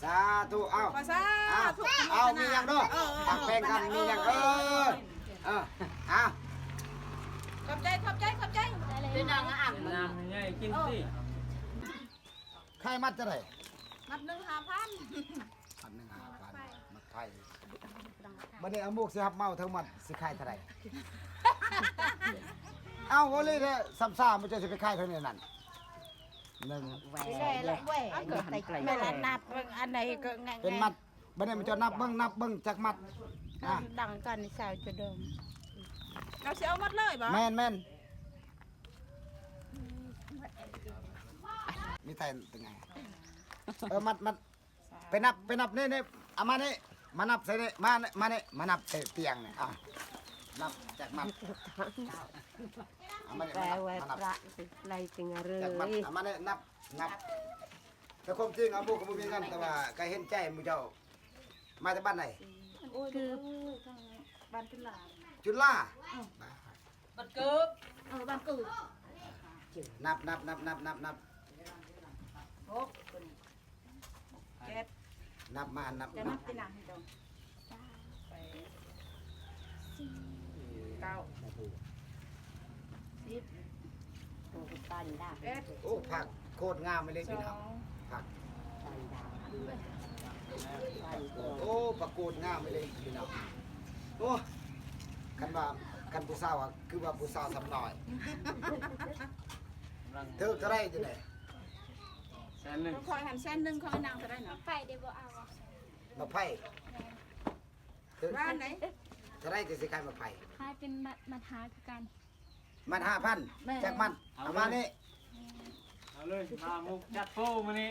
ສາທຸ ເອົາ ຂໍສາທຸ ເອົາ ມີຫຍັງເນາະ ເອີ ເອີ ເອົາ ແບ່ງກັນ ມີຫຍັງ ເອີ ເອີ ເອົາ ຂອບໃຈ ຂອບໃຈ ຂອບໃຈ ເປັນນາງອ່າງ ນ້ຳໃຫຍ່ກິນຕິ ເອີ ຂາຍມັດເທົ່າໃດ? ມັດໜຶ່ງຫ້າພັນ ມັດໜຶ່ງຫ້າພັນ ມັດໄຜ່ ບັດນີ້ອາມຸກຊິຮັບເໝົາທັງໝົດ ຊິຂາຍເທົ່າໃດ? ເອົາ ໂອເລເດີ ຊຳຊາ ມັນຈະຊິໄປຂາຍເທົ່າໃດນັ້ນ? ໜຶ່ງ ແມ່ນນັບເບິ່ງ ອັນໃດກໍງ່າຍໆ ເປັນມັດ ບັດນີ້ມັນຈະນັບເບິ່ງ ນັບເບິ່ງຈັກມັດ ອ່າ ດັງກັນຊາວຈະດອງ ເຮົາຊິເອົາໝົດເລີຍບໍ່? ແມ່ນໆ ມີແຕ່ຕົວໃຫຍ່ ເອີ ມັດ ມັດ ໄປນັບ ໄປນັບ ນີ້ ນີ້ ເອົາມານີ້ ມານັບໃສ່ນີ້ ມາ ມານີ້ ມານັບໃສ່ຕຽງນີ້ ເອົາ ນັບຈັກມັດ ເອົາມານີ້ ມານັບ ມານັບ ຈັກມັດ ເອົາມານີ້ ນັບ ນັບ ແຕ່ຄວາມຈິງອາມຸກກໍບໍ່ມີເງິນ ແຕ່ວ່າກໍເຫັນໃຈໝູ່ເຈົ້າ ມາຈາກບ້ານໃດ? ຄື ບ້ານຈຸລາ ຈຸລາ ເອີ ບ້ານເກີບ ເອີ ບ້ານເກີບ ນັບ ນັບ ນັບ ນັບ ນັບ ນັບ ຫົກ ຕົວນີ້ ເຈັດ ນັບມາ ນັບ ຈະນັບ ນັບຕິນະໃຫ້ເຈົ້າ ແປດ ເກົ້າ ສິບ ເອັດ ໂອ້ ຜັກໂຄດງາມເລີຍພີ່ນ້ອງ ຜັກ ໂອ້ ຜັກໂຄດງາມເລີຍພີ່ນ້ອງ ໂອ້ ຄັນວ່າ ຄັນຜູ້ສາວ ຄືວ່າຜູ້ສາວສ່ຳນ້ອຍ ຖືກເທົ່າໃດຈັ່ງໃດ? ແສນໜຶ່ງ ຂ້ອຍຫັ້ນແສນໜຶ່ງ ຂອງນາງເທົ່າໃດນະ? ໄປເດ້ບໍ່ເອົາ ໝາກໄຜ່ ແມ່ນ ເອີ ວ່າອັນໃດ? ເທົ່າໃດ ຈະຊິຂາຍໝາກໄຜ່? ຂາຍເປັນມັດ ມັດຫ້າຄືກັນ ມັດຫ້າພັນ ແມ່ນ ຈັກມັດ? ເອົາ ເອົາມານີ້ ເອົາເລີຍ ມາໝູກຈັດໂປມື້ນີ້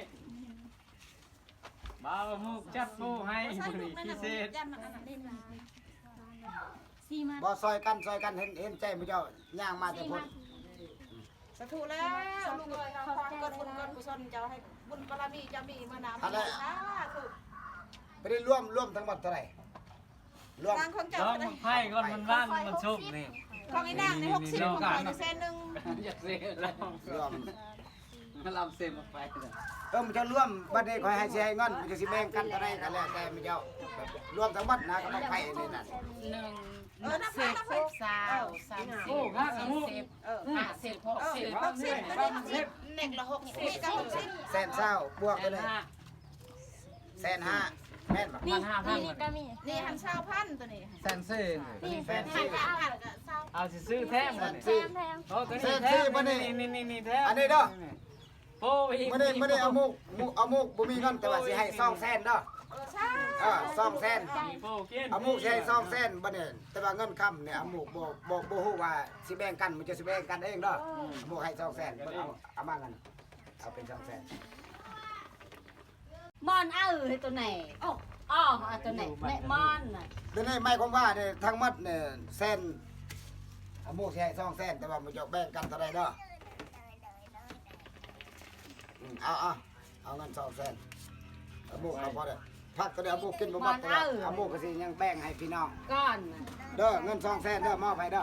ມາໝູກຈັດໂປໃຫ້ມື້ນີ້ພິເສດ ສີ່ມັດ ບໍ່ ຊ່ອຍກັນ ຊ່ອຍກັນ ເຫັນ ເຫັນໃຈໝູ່ເຈົ້າ ຍ່າງມາແຕ່ພຸ້ນ ສາທຸແລ້ວ ລູກເອີຍ ເຮົາຂໍໃຫ້ເກີດບຸນເກີດກຸສົນ ເຈົ້າໃຫ້ບຸນບາລະມີເຈົ້າມີເມື່ອໜ້າ ສາທຸ ໄປໄດ້ລວມ ລວມທັງໝົດເທົ່າໃດ? ລວມ ຂອງເຈົ້າ ລອງບັ້ງໄຟກ່ອນ ມັນລ້ານ ມັນສຸກນີ້ ຂອງອີນາງນີ້ຫົກສິບ ຂອງຂ້ອຍນີ້ແສນໜຶ່ງ ຢາກເສ ລອງ ລອງ ລຳເສມບັ້ງໄຟ ເອີ ມັນຈະລວມ ບັດນີ້ຂ້ອຍໃຫ້ ຊິໃຫ້ເງິນ ມັນຈະຊິແບ່ງກັນເທົ່າໃດກໍແລ້ວແຕ່ໝູ່ເຈົ້າ ລວມທັງໝົດນະ ກັບບັ້ງໄຟນີ້ນະ ໜຶ່ງ ເອີ ນັບ ນັບ ສາມສິບ ສີ່ສິບ ເອີ ຫ້າສິບ ຫົກສິບ ຫົກສິບ ເປັນຫົກສິບ ເນັກລະຫົກສິບ ເກົ້າສິບ ແສນຊາວບວກໄປເລີຍ ແສນຫ້າ ແມ່ນບໍ່? ນີ້ ນີ້ກໍມີ ນີ້ຫັ້ນຊາວພັນ ຕົວນີ້ ແສນສີ່ ນີ້ແສນສີ່ ເອົາຊິຊື້ແຖມ ແສນສີ່ ໂອ້ ຕົວນີ້ແຖມ ນີ້ ນີ້ ນີ້ແຖມ ອັນນີ້ເດີ ໂອ້ຍ ມື້ນີ້ ມື້ນີ້ອາມຸກ ອາມຸກບໍ່ມີເງິນ ແຕ່ວ່າຊິໃຫ້ສອງແສນເດີ ເອີ ສອງແສນ ອາມຸກຊິໃຫ້ສອງແສນ ບັດນີ້ ແຕ່ວ່າເງິນຄຳນີ້ອາມຸກບໍ່ ບໍ່ ບໍ່ຮູ້ວ່າຊິແບ່ງກັນ ມັນຈະຊິແບ່ງກັນເອງເດີ ອາມຸກໃຫ້ສອງແສນ ເບິ່ງເອົາ ເອົາມາເງິນ ເອົາເປັນສອງແສນ ມອນເອົາໃຫ້ຕົວແນ່ ໂອ້ ເອົາຕົວແນ່ ແນ່ມອນນະ ຕົວນີ້ໝາຍຄວາມວ່ານີ້ ທັງໝົດນີ້ແສນ ອາມຸກຊິໃຫ້ສອງແສນ ແຕ່ວ່າໝູ່ເຈົ້າແບ່ງກັນເທົ່າໃດເດີ ອືມ ເອົາ ເອົາ ເອົາເງິນສອງແສນ ອາມຸກເອົາພໍໄດ້ ຜັກຕົວນີ້ອາມຸກກິນບໍ່ໝົດ ແຕ່ວ່າອາມຸກກໍຊິຍັງແບ່ງໃຫ້ພີ່ນ້ອງກ່ອນເດີ ເງິນສອງແສນເດີ ມອບໃຫ້ເດີ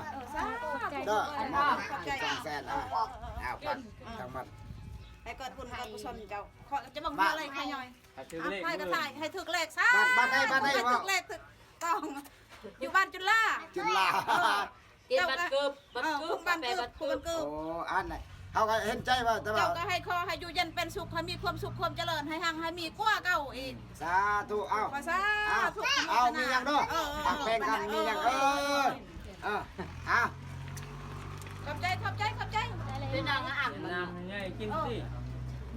ເດີ ມອບໃຫ້ສອງແສນ ເອົາ ເອົາຜັກທັງໝົດ ໃຫ້ເກີດບຸນເກີດກຸສົນເຈົ້າ ຂ້ອຍຈະເບິ່ງເຮືອນເລີຍ ຂ້ານ້ອຍ ໃຫ້ຖືກເລກ ໃຫ້ຖືກເລກ ສາທຸ ບ້ານໃດ ບ້ານໃດ ໃຫ້ຖືກເລກຖືກຕ້ອງ ຢູ່ບ້ານຈຸລາ ຈຸລາ ເອີ ເຈົ້າກໍ ບ້ານເກີບ ເອີ ບ້ານເກີບ ບ້ານເກີບ ໂອ້ ອັນນັ້ນ ເຮົາກໍເຫັນໃຈວ່າ ແຕ່ວ່າ ເຈົ້າກໍໃຫ້ຂໍໃຫ້ຢູ່ເຢັນເປັນສຸກ ໃຫ້ມີຄວາມສຸກຄວາມຈະເລີນ ໃຫ້ຮັ່ງໃຫ້ມີກວ່າເກົ່າອີກ ສາທຸ ເອົາ ຂໍສາທຸ ເອົາ ມີຫຍັງເນາະ ເອີ ເອີ ຜັກແບ່ງກັນ ເອີ ມີຫຍັງ ເອີ ເອີ ເອົາ ຂອບໃຈ ຂອບໃຈ ຂອບໃຈ ເປັນນາງອາບ ນ້ຳໃຫຍ່ກິນຕິ